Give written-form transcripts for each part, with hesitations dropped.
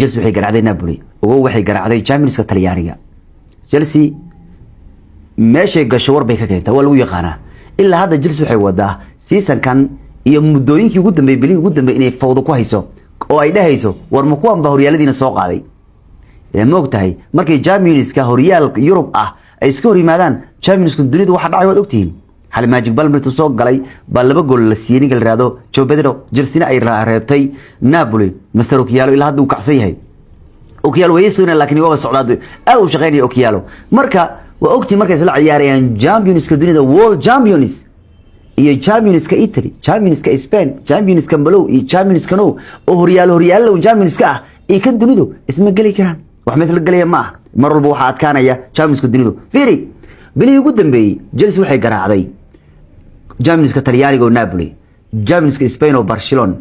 Chelsea waxay garaacday Napoli. Ogow, waxay garaacday Championska Talyaaniga. Chelsea meeshay gasho war bay ka keentaa, waa lagu yaqaanaa. Ilaa hadda Chelsea waxay wadaa seasonkan iyo muddooyinkii ugu dambeeyay, bilihii ugu dambeeyay, inay fawdo ku hayso oo ay dhahayso: "War, ma kuwan baa horyaaladiina soo qaaday?" Ma og tahay markay Championska horyaal Yurub ah ay iska hor yimaadaan Championska dunida, waxa dhacay waad ogtihiin. Xali Magic Palmer soo galay baa laba gool la siiyey ninka la yiraahdo Joe Pedro, Chelsea ay reebtay Napoli. Mister Okialo ilaa hadda uu kacsan yahay. Okialo way soo, laakiin waa socdaa, aad u shaqeynaya Okialo. Marka waa ogtiin markay isla ciyaarayaan Championska dunida, World Champions iyo Championska Italy, Championska Spain, Championska Malow iyo Championska No oo horyaalo, horyaalo Championska ah iyo kan dunidu isma geli karaan. Wax ma isla gelaya ma ah. Mar walba waxaa adkaanaya Championska dunidu. Fiiri bilihii ugu dambeeyey, Chelsea waxay garaacday Championska Talyaaniga oo Napoli, Championska Spain oo Barcelona,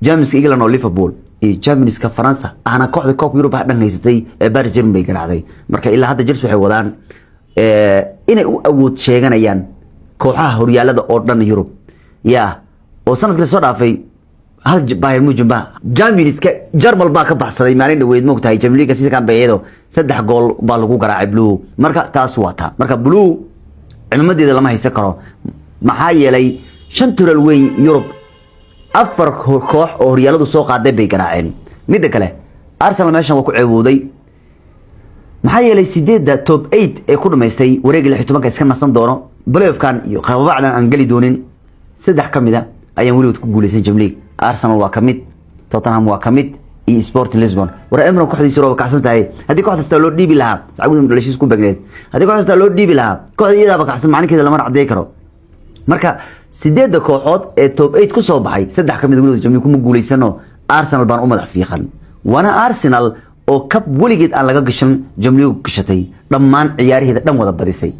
Championska England oo Liverpool iyo Championska Faransa ahna kooxda koobka Yurub dhan haysatay ee Paris Saint-Germain bay garaacday. Marka ilaa hadda Chelsea waxay wadaan inay u awood sheeganayaan kooxaha horyaalada oo dhan Yurub ya, oo sanadkii soo dhaafay hal Bayern Munich ba Championska Jarmal baa ka baxsaday maalin dhaweyd, moogtahay. Champions League season bay iyadoo saddex gool baa lagu garaacay Blue. Marka taas waa taa. Marka Blue ciidamadeeda lama haysan karo, maxaa yeelay shan tural weyn Yurub afar koox oo horyaaladu soo qaaday bay garaaceen. Midda kale, Arsenal meeshan waa ku ceebowday, maxaa yeelay sideedda top 8 ee ku dhamaystay wareegga 16-ka iska nasan doono, playoffkan iyo qababacdan aan geli doonin, saddex ka mid a ayaan weligood ku guuleysan Champions League. Arsenal waa ka mid, Tottenham waa ka mid iyo Sporting Lisbon. War, Emirates kooxdiisu waa kacsan tahay. Haddii koox kasta loo dhiibi lahaa sacguud dhalashiis ku beegneed, haddii koox kasta loo dhiibi lahaa, kooxda iyadaaba kacsan, macalinkeeda lama caddeey karo. Marka sideedda kooxood ee top 8 ku soo baxay, saddex ka mid weligood Champions League kuma guuleysano. Arsenal baan u madax fiiqan, waana Arsenal oo kab weligeed aan laga gashan Champions League gashatay, dhammaan ciyaaraheeda dhan wada badisay.